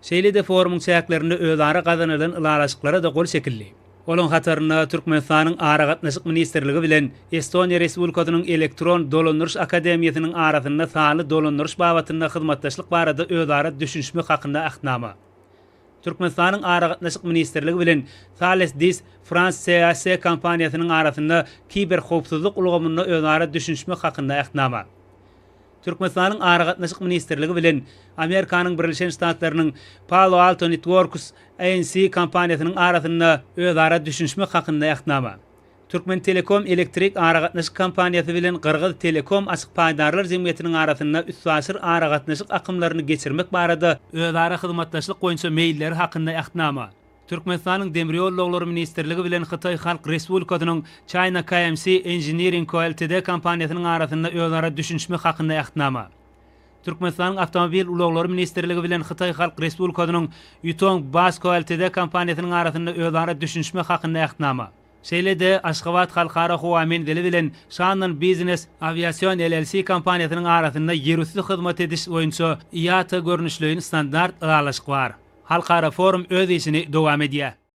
Şeýle-de forumyň çäklerinde özara gazanylan ylalaşyklara-da gol çekildi. Olaryň hatarynda Türkmenistanyň Aragatnaşyk ministrligi bilen Estoniýa Respublikasynyň Elektron dolandyryş akademiýasynyň arasynda sanly dolandyryş babatynda hyzmatdaşlyk barada özara düşünişmek hakynda Ähtnama, Türkmenistanyň Aragatnaşyk ministrligi bilen Thales Dis France SAS kompaniýasynyň arasynda kiberhowpsuzlyk ulgamynda özara düşünişmek hakynda Ähtnama. Türkmenistanyň Aragatnaşyk ministrligi bilen Amerikanyň Birleşen Ştatlarynyň Palo Alto Networks Inc. Kompaniýasynyň arasynda özara düşünişmek hakynda Ähtnama. Türkmentelekom elektrik aragatnaşyk kompaniýasy bilen Gyrgyz Telekom açyk paýdarlar jemgyýetiniň arasynda üstaşyr aragatnaşyk akymlaryny geçirmek barada özara hyzmatdaşlyk boýunça meýilleri hakynda Ähtnama. Türkmenistanyň Demir ýol ulaglary ministrligi bilen Hytaý Halk Respublikasynyň China KMC Engineering Co Ltd kompaniýasynyň arasynda özara düşünişmek hakynda Ähtnama. Türkmenistanyň Awtomobil ulaglary ministrligi bilen Hytaý Halk Respublikasynyň Yutong Bus Co Ltd kompaniýasynyň arasynda özara düşünişmek hakynda Ähtnama. Şeýle-de Aşgabat Halkara howa menzili bilen Shannon Business Aviation LLC kompaniýasynyň arasynda ýerüsti hyzmat ediş boýunça IATA görnüşleýin standart ylalaşyk bar. Halkara forum öz işini dowam edýär.